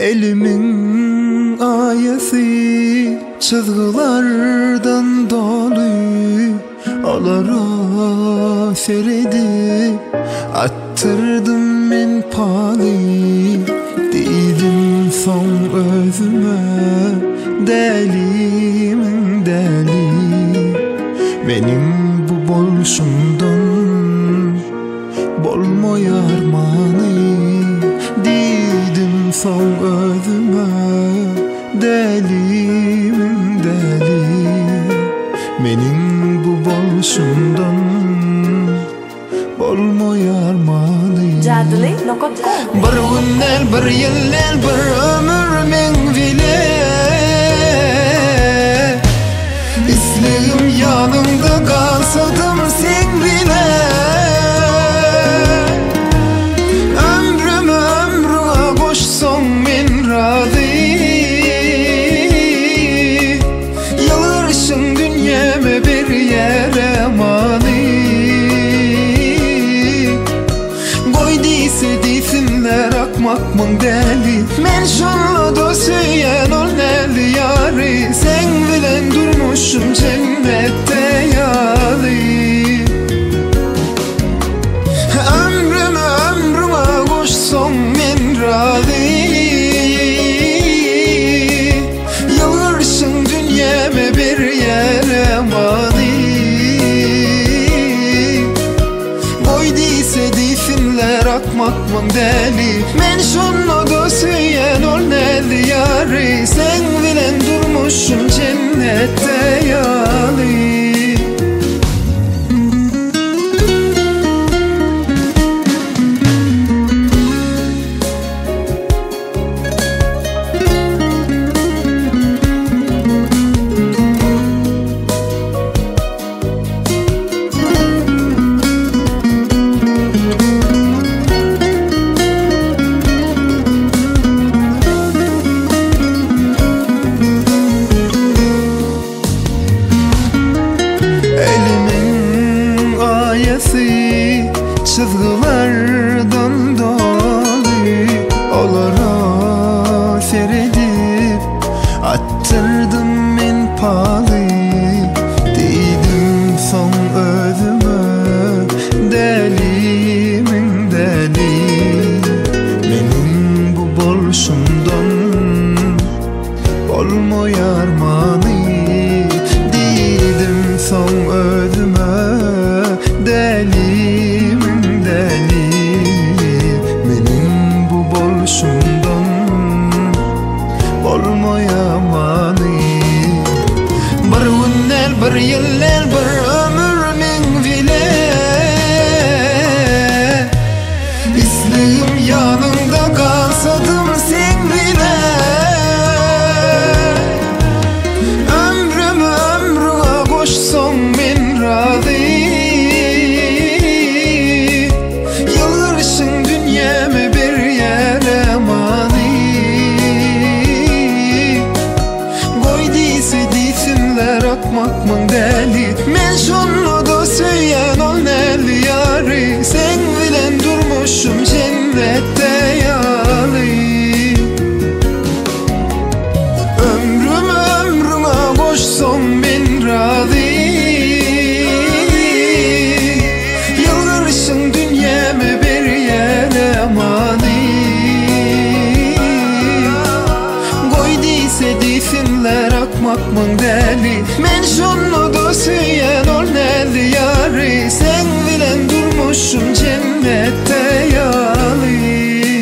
Elimiň aýasy çyzgylardan doly Olara seredip atdyrdym men paly Diýdim soň özüme dälimiň däli Meniň bu bolşumdan Bolmaýar many Diýdim soň özüme Dälimiň däli Meniň bu bolşumdan Bolmaýar many Jadyly nokat kom. Bir gün däl, bir ýyl däl, bir ömür meň bile Islegim ýanyňda galsadym seň bile Ömrümi ömrüňe goşsaň men razy Ýylgyryşyň dünýäme berýär many Goý diýse diýsinler akmakmyň däli Men şonda-da söýýän ol näli ýary Seň bilen durmuşym jennetde ýaly Ömrümi ömrüňe goşsaň men razy Ýylgyrşyň dünýäme berýär many Goý diýse diýsinler akmakmyň däli Men şonda-da söýýän ol näli ýary Seň bilen durmuşym jennetde ýaly. Elimiň aýasy çyzgylardan doly Olara seredip atdyrdym men paly Diýdim soň özüme dälimiň däli Meniň bu bolşumdan Bolmaýar many Diýdim soň özüme Dälimiň däli Meniň bu bolşumdan Bolmaýar many Bir gün däl, bir ýyl däl, bir ömür meň bile Islegim ýanyňda galsadym seň bile Ömrümi ömrüňe goşsaň men razy Ýylgyryşyň dünýäme berýär many Goý diýse diýsinler akmakmyň däli Men şonda-da söýýän ol näli ýary Seň bilen durmuşym jennetde ýaly Ömrümi ömrüňe goşsaň men razy Ýylgyryşyň dünýäme berýär many Goý diýse diýsinler akmakmyň däli Men şonda-da söýýän ol näli ýary Seň bilen durmuşym jennetde ýaly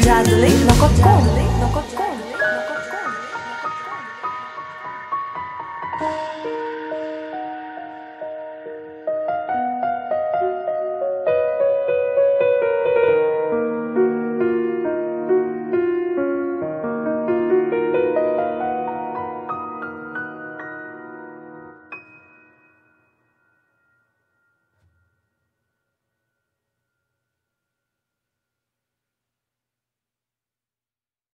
Jadyly nokat kom.